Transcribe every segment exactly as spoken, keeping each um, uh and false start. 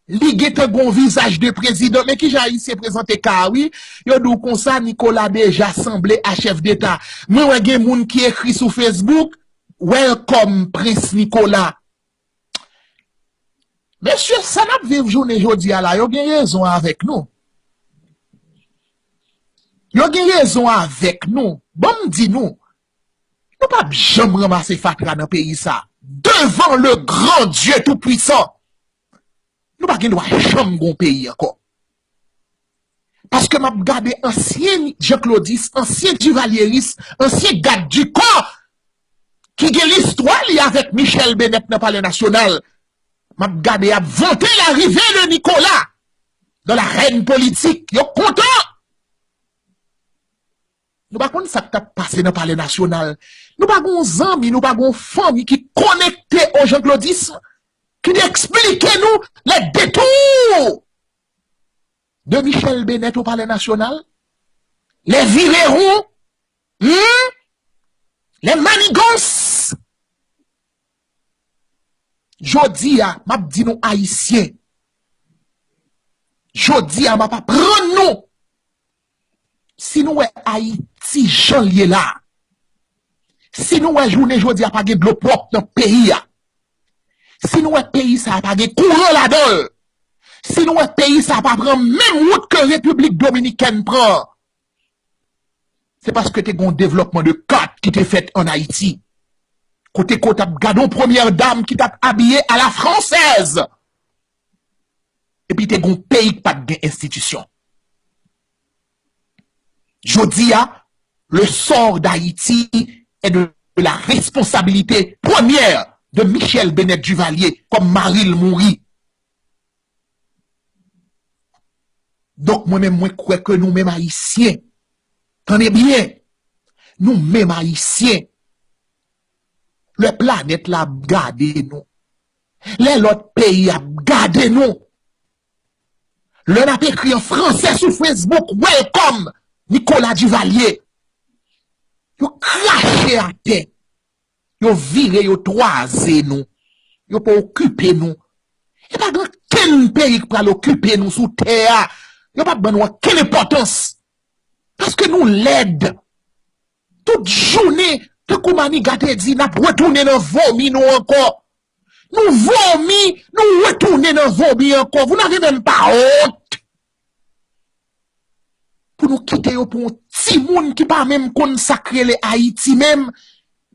Li gentan gon vizaj de prezidan. Men kijan Ayisyen prezante ka a, wi. Yo di w konsa, Nicolas deja sanble a chèf deta. Mwen wè gen moun ki ekri sou Facebook, "Welcome, Prince Nicolas." Mesye, sa n ap viv jounen jodi a la, yo gen rezon avèk nou. Yo gen rezon avèk nou. Ban m di nou, nou p ap janm ranmase fatra nan peyi sa. Devant le grand Dieu tout-puissant, nou pa gen dwa janm gon peyi ankò. Paske m ap gade ansyen Jean-Claudis, ansyen Duvalieris, ansyen gad di kò ki gen listwa li avèk Michèle Bennett nan Palè Nasyonal. M ap gade y ap vante larive de Nicolas dans l'arène politique. Yo kontan. Nou pa konn sa k t ap pase nan Palè Nasyonal. Nou pa gon zanmi, nou pa gon fanmi ki konekte o janklodism, ki te eksplike nou les détours de Michèle Bennett au Palais National, les virerons, hmm? Les manigances. Jodi a, m ap di nou Ayisyen. Jodi a, m ap aprann nou. Si nou wè Ayiti jan l ye la, si nou wè jounen jodi a pa gen dlo pwòp nan peyi a, si nou wè peyi sa a pa gen kouran ladan l, si nou wè peyi sa a pa pran menm wout ke Repiblik Dominikèn pran, se paske te gen yon devlòpman de kat ki te fèt ann Ayiti. Kote ke w t ap gade yon premyè dam ki t ap abiye à la française. Epi te gen yon peyi ki pa t gen enstitisyon. Jodi a, le sort d'Haïti est de la responsabilité première de Michèle Bennett Duvalier, kòm mari l mouri. Donk, mwen menm, mwen kwè ke nou menm Ayisyen, tande byen, nou menm Ayisyen, lè planèt la ap gade nou, lè lòt peyi ap gade nou, lè n ap ekri an fransè sou Facebook, "Welcome, Nicolas Duvalier," yo krache atè. Yo vire, yo twaze nou. Yo pa okipe nou. E pa gen okenn peyi ki pral okipe nou sou tè a. Yo p ap ban nou okenn enpòtans. Paske nou lèd. Tout jounen, tankou Maniga te di, n ap retounen nan vomi nou ankò. Nou vomi, nou retounen nan vomi ankò. Vous n'avez même pas honte. Pou nou kite yo pou yon timoun ki pa menm konn sa k rele Ayiti menm,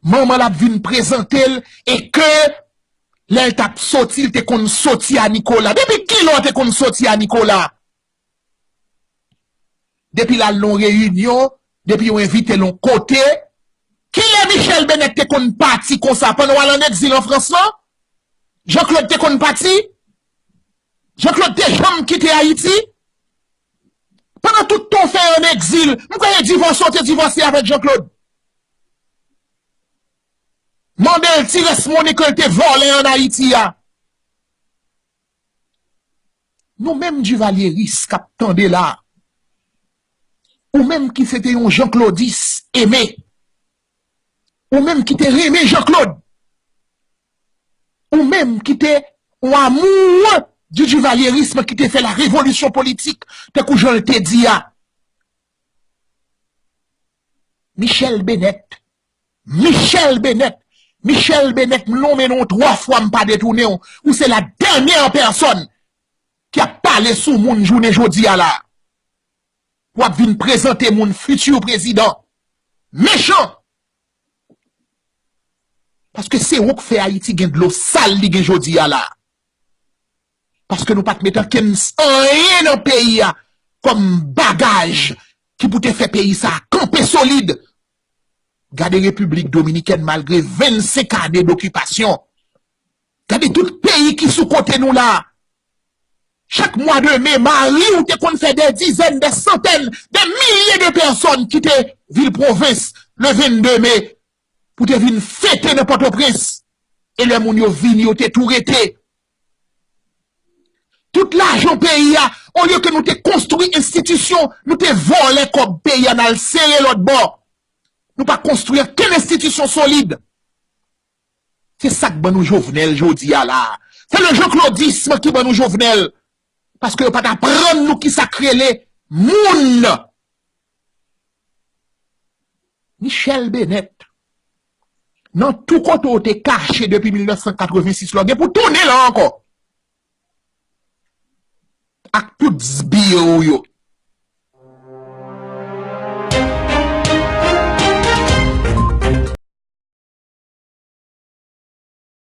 manman l ap vin prezante l, e ke lè l t ap soti, l te konn soti a Nicolas. Depi kilè w te konn soti a Nicolas? Depi l al nan yon reyinyon, depi yo envite l yon kote, kilè Michèle Bennett te konn pati konsa? Pandan w al ann egzil an Frans lan? Jean-Claude te konn pati? Jean-Claude te janm kite Ayiti? Pandan tout tan w fè ann egzil, m kwè e divòse w te divòse avèk Jean-Claude. Mande l ti rès monnen ke l te vòlè ann Ayiti a. Nou menm Duvalieris k ap tande la, ou menm ki se te yon Jean-Claudis eme, ou menm ki te renmen Jean-Claude, ou menm ki te yon amoureux du duvalierisme ki te fè la révolution politique, tankou jan l te di a. Michèle Bennett, Michèle Bennett, Michèle Bennett, m nonmen non w twa fwa, m pa detounen w. Ou se la dènyè pèsòn ki ap pale sou moun jounen jodi a la. W ap vin prezante moun fiti prezidan. Mechan! Paske se ou k fè Ayiti gen dlo sal li gen jodi a la. Paske nou pa t met ankenn anyen nan peyi a kòm bagaj ki pou te fè peyi sa a kanpe solid. Gade Repiblik Dominikèn, malgre vennsenk ane dokipasyon. Gade tout peyi ki sou kote nou la. Chak mwa de me, mari w te konn fè dè dizèn, dè santèn, dè milye de pèsòn kite vil pwovens le vennde me pou te vin fete nan Pòtoprens. E lè moun yo vini, yo te tou rete. Tout lajan peyi a, olye ke nou te konstwi enstitisyon, nou te vòlè kòb peyi a, n al sere lòt bò. Nou pa konstwi okenn enstitisyon solid. Se sa k ban nou Jovenel jodi a la. Se le janklodism ki ban nou Jovenel. Paske yo pa t aprann nou kisa k rele moun. Michèle Bennett, nan tou kote w te kache depi mil nèf san katrevensis la, w gen pou tounen la ankò. Ak tout zbiye w yo,